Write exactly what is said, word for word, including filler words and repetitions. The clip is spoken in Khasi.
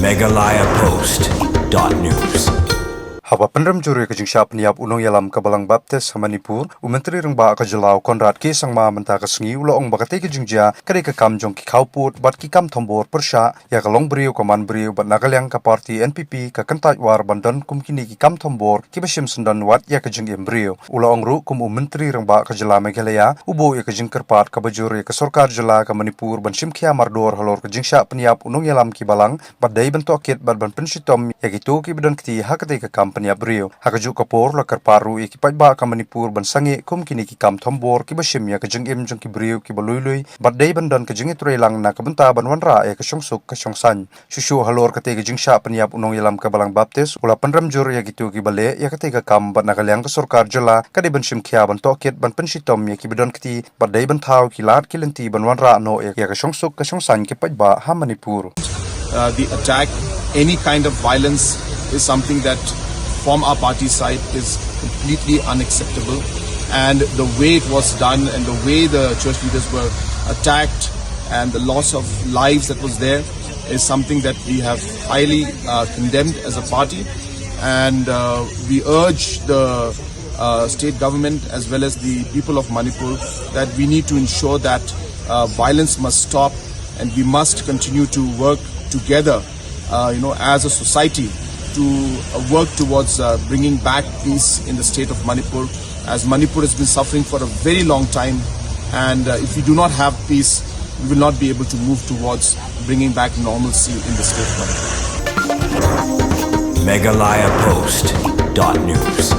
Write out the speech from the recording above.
Meghalaya Post dot news. Haba pynrem jur ïa ka jingshah pynïap u nongïalam ka Balang Baptist ha Manipur, u Myntri Rangbah ka jylla u Conrad K Sangma mynta ka sngi u la ong ba katei ka jingjia ka dei ka kam jong ki khawpud bad ki kam thombor pyrshah ïa ka longbriew ka manbriew bad na ka liang ka party N P P ka kyntait war ban don kum kine ki kam thombor kiba shim syndon wat ïa ka jingim briew. U la ong ruh kum u Myntri Rangbah ka jylla Meghalaya u buh ïa ka jingkyrpad kaba jur ïa ka sorkar jylla ka Manipur ban shim khia mardor halor ka jingshah pynïap u nongïalam ki Balang bad dei ban tohkit bad ban pynshitom ïa kito kiba don kti ha katei ka kam pynïap briew. Ha kajuh ka por la kyrpad ruh ïa ki paidbah ka Manipur ban sangeh kum kine ki kam thombor kiba shim ïa ka jingim jong ki briew kiba lui lui bad dei ban don ka jingïatreilang na ka bynta ban wanrah ïa ka shongsuk ka shongsaiñ. Shuh shuh halor katei ka jingshah pynïap u nongïalam ka Balang Baptist u la pynrem jur ïa kito kiba leh ïa katei ka kam bad na ka liang ka sorkar jylla ka dei ban shim khia ban tohkit ban pynshitom ïa kiba don kti bad dei ban thaw ki lad ki lynti ban wanrah noh ïa ka shongsuk ka shongsaiñ ki paidbah ha Manipur. Uh, the attack, any kind of violence is something that from our party side is completely unacceptable. And the way it was done and the way the church leaders were attacked and the loss of lives that was there is something that we have highly uh, condemned as a party. And uh, we urge the uh, state government as well as the people of Manipur that we need to ensure that uh, violence must stop and we must continue to work together, uh, you know, as a society to uh, work towards uh, bringing back peace in the state of Manipur, as Manipur has been suffering for a very long time, and uh, if we do not have peace, we will not be able to move towards bringing back normalcy in the state of Manipur. Meghalaya Post dot news.